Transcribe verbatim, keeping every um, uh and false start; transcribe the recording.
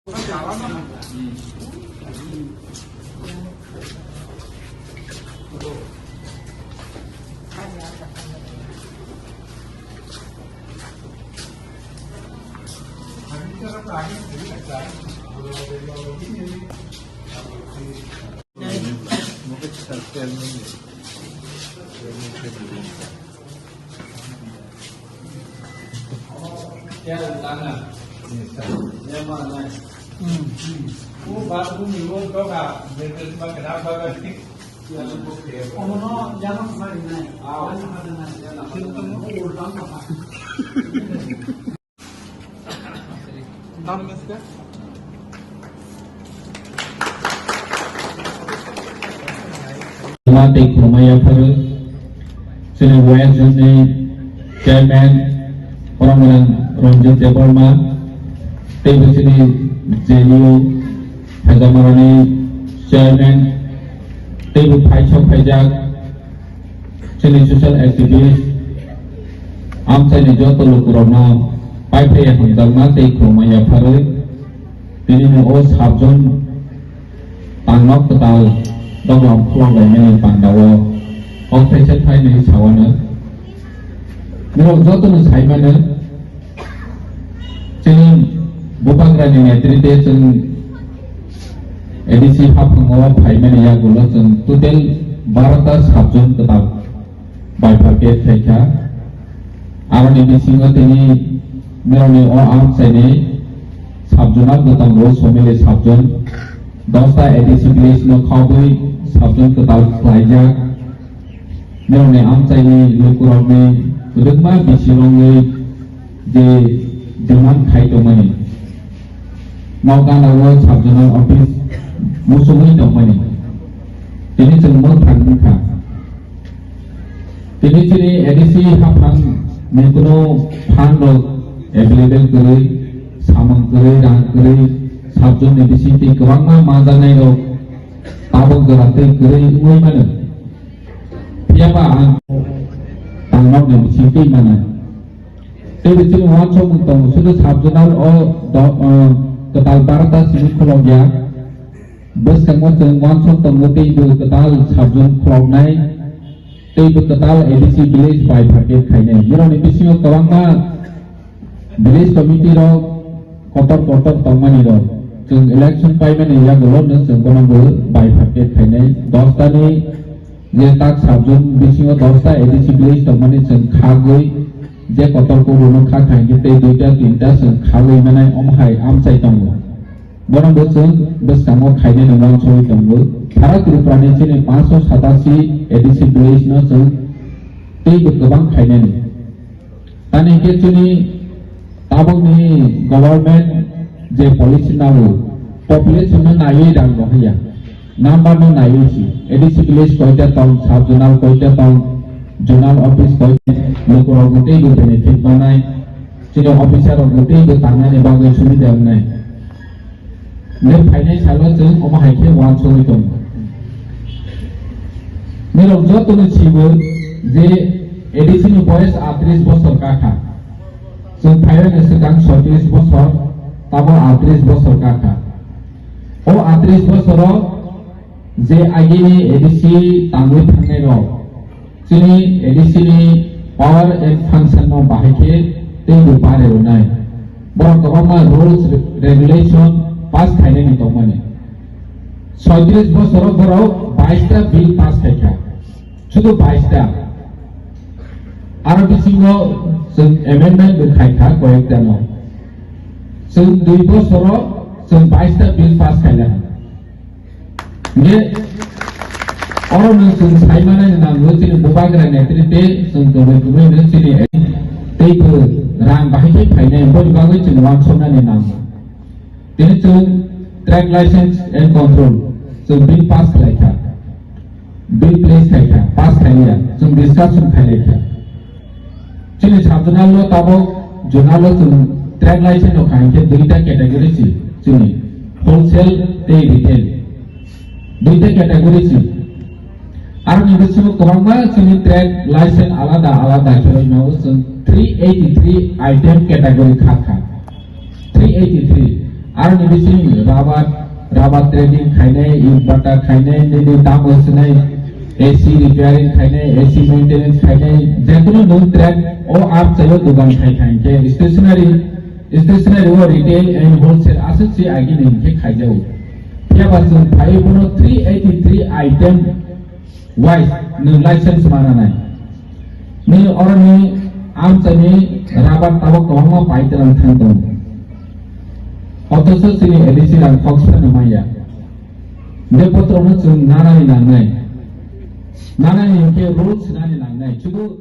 Tei khulumma yapharo chini West Zone ni Chairman Khorang Gwnang Ranjit Debbarma, tei bo chini J D U Phejamarani Chairman, tei bo phaisok phaijak chini social activist, amchaini joto lukurokno paiphai hamjakma tei khulumma yapharwi, tini o sabjon tangnok kwtal doglam khulok laimani pandao kok thaisa thainwi sawano. Norok jotono saimano, chini Bubagrani netrite chwng A D C haphango phaimani yagulo chwng total barota sabjon kwtal bifurcate khaikha. Aroni bisingo tini norokni o amchaini sabjon abo tongo, somili sabjon, dosta A D C village no khobwi sabjon kwtal khlaijak. Norokni amchaini lukurokni kwbangma bisirokni je demand khai tongmani, nok gana o sub zonal office muchungwi tongmani, tini chwng mwthang wngkha. Tini chini A D C haphang ni kuno fund rok available kwrwi, samung kwrwi, rang kwrwi, sub zone ni bisingtwi kwbangma manjaknai rok tabuk jora twi kwrwi wngwi mano. Phiya ba ang tangnok ni bising twi mano. Tei bising uansuk wng tongo, sudu sub zonal o do-, o, kwtal barota simi khulok ya. Bwskango chwng uansuk tongo tei bo kwtal sub zone khuloknai, tei bo kwtal A D C village bifurcate khainai. Borokni bisingo kwbangma village committee rok kotor kotor tongmani rok. Chwng election paimani yagulo no chwng bono bo bifurcate khainai. Dosta ni je tak sub zone bisingo dosta A D C village tongmani chwng khagwi je kotor kubuno kha khainai tei duita tinta chwng khagwi manai omo hai amchai tongo. Bono bo chwng bwskango khainani uansugwi tongo. Sara Tripura ni chini panch sho satasi A D C village no chwng tei bo kwbang khainani. Tani hwnkhe chini tabukni government je policy nago, population no naiwi rang rohorya, number no naiwi si, A D C village koita tong, sub zonal koita tong, zonal office koita, lukurok bo tei bo benefit manai, chini officer rok bo tei bo tangnani bagwi subida wngnai. Nini phainai salo chwng omo hai khe uansugwi tongo. Norok jotono sibo je A D C ni boyes atris bosor kakha. Chwng phairokni swkang soitris bosor, tamo atris bosor kakha. O atris bosoro je agini A D C tangwi thangnai rok, chini A D C ni power and function no bahai khe tei bo bare rwnai. Borok kwbangma rules, re-, regulation pass khainani tongmani. Soitris bosoro borok bais ta bill pass khaikha. Sudu bais ta. Aro bisingo chwng amendment bo khaikha koyek ta no. Chwng dui bosoro chwng bais ta bill pass khailakha. Hingke oro no chwng sai manani nango, chini bubagra netrite chwng tongwi tongwi no chini tei bo rang bahai khe phainai, boni bagwi chwng uansuknani nango. Tini chwng trade license and control chwng bill pass khlaikha, bill place khaikha, pass khaiya, chwng discussion khailaikha. Chini sub zonal o tabok zonal o chwng trade license rok hai khe duita category si chini wholesale tei retail. Duita category si. Aroni bisingo kwbangma chini trade license alada alada khe rwino chwng three eighty three item category kha kha. Three eighty three. Aroni bising rubber, rubber trading khainai, eit bata khainai, nini damo swnai, A C repairing khainai, A C maintenance khainai, jekunu nwng trade o amchaio dogan khai khai khe stationery, stationery o retail and wholesale aswk se agini hinkhe khaijago. Phiya ba chwng phaiwi bono three eighty three item wise nwng license ma nanai. Nini oroni amchaini rubber tabok kwbangma pai twlang thang tongo. Othocho chini A D C rang kok sano manya. Bebotorono chwng nanani nangnai. Nanani hinkhe rules sinani nangnai. Chudu